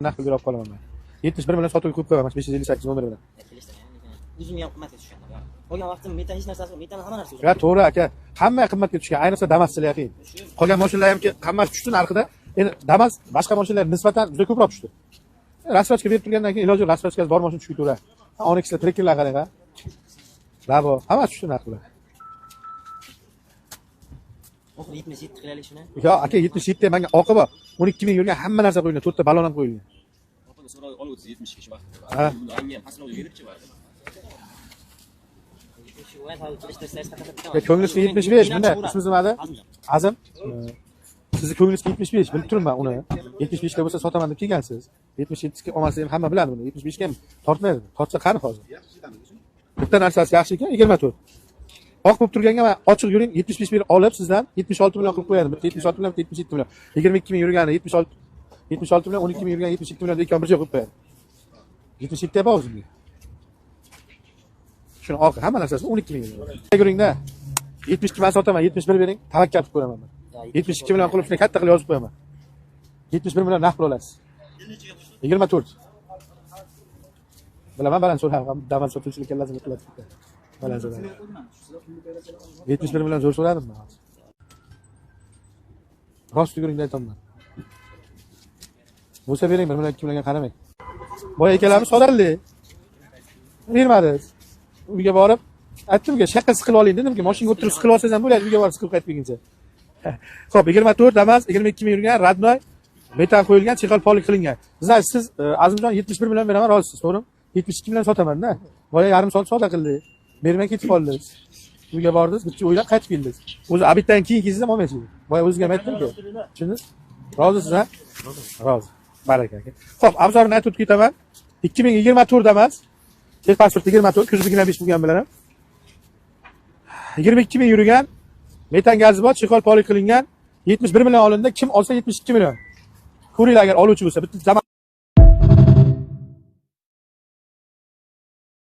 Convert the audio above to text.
Naqd pulga olib qolaman man. 71 million sotuvga qo'yib qo'yaman, 558 nomeri bilan. O'zimga ham qimmatga tushgan. Qolgan vaqtim metan hech narsasi yo'q, metan hamma narsa o'zim. Ya to'g'ri aka, hamma qimmatga tushgan, ayniqsa Damaschilar qiyin. Qolgan mashinalar ham hammasi tushdi narxida. Endi Damas boshqa mashinalar nisbatan juda ko'proq tushdi. Рассрочка berib turgandan keyin iloji yo'q, рассрочка si bor mashina tushib ketaveradi. 12 trekkerlar qarang, ha. Labo, hammasi tushdi narxi bilan. Oxiri 77 qilaylik shuni. Yo, aka 77 menga oqi bor. 12 ming yurgan hamma narsa qo'yilgan, 4 ta balon ham qo'yilgan. Opaga so'rab olib o'tsa 72 shu vaqt. Ha. Anga ham pastroq beribchi bor. Ya ko'nglingizga 75 bunda ismingiz nima edi? Azim. Sizni ko'nglingizga 75 bilib turibman uni. 75 ta bo'lsa sotaman deb kelgansiz. 77 ga olmasa ham hamma biladi buni. 75 ga ham tortmaydi. Tortsa qani hozir? Bitta narsasi yaxshi ekan 24. Oq bo'lib turganga men ochiq yuring 75 ming olib sizdan 76 million qilib qo'yadim. Bitta 76 million, bitta 77 million. 22 ming yurgani 76 76 million, 12 ming yurgani 77 million deb ikkini bir joyga qo'yib qo'yadi. 77 ta bor o'zimga. Shuni oq hamma narsasi 12 ming. Yuringda. 72 man sotaman, 71 bering, tavakkal qilib ko'raman men. 72 million qilib shuni katta qilib yozib qo'yaman. 71 million naqd pul olasiz. 24. Bilaman baland so'radim, Damas sotuvchilik kallasini qiladi. Baland so'radim. 71 million zo'r so'radim men hozir. Rost yuguringda aytaman. Bo'lsa bering, 1 million 2 millionga qaramang. Boya ikkalamiz sodaldik. Bermadingiz. Uyga borib aytdimki, shaqqa siqilib oling dedimki, mashinaga o'tirib siqilib olsangiz ham bo'ladi, uyga borib siqilib qaytib kelguncha. Xo'p, 24 Damas, 22 ming yurgan, родной, metan qo'yilgan, chexol polik qilingan. Значит, siz Azimjon 71 million beraman, rozisiz, to'g'rimi? 72 million sotaman-da. Boya yarim soat savdo qildik. Bermay ketib qoldingiz. Uyga bordingiz, bitta o'ylab qaytib keldingiz. O'zi обед dan keyin kelsangiz ham olmaysiz. Boya o'zizga ham aytdimki. Tushundingiz? Rozisiz, ha? Rozi. Baraka aka. Xo'p, обзор ini aytib o'tib ketaman. 2024 Damas. Texpasport 24, kuzov 25 bo'lgan bilan ham. 22 ming yurgan, metan gazi bor, chexol polik qilingan, 71 million olindi. Kim olsa 72 million. Ko'ringlar agar oluvchi bo'lsa, bitta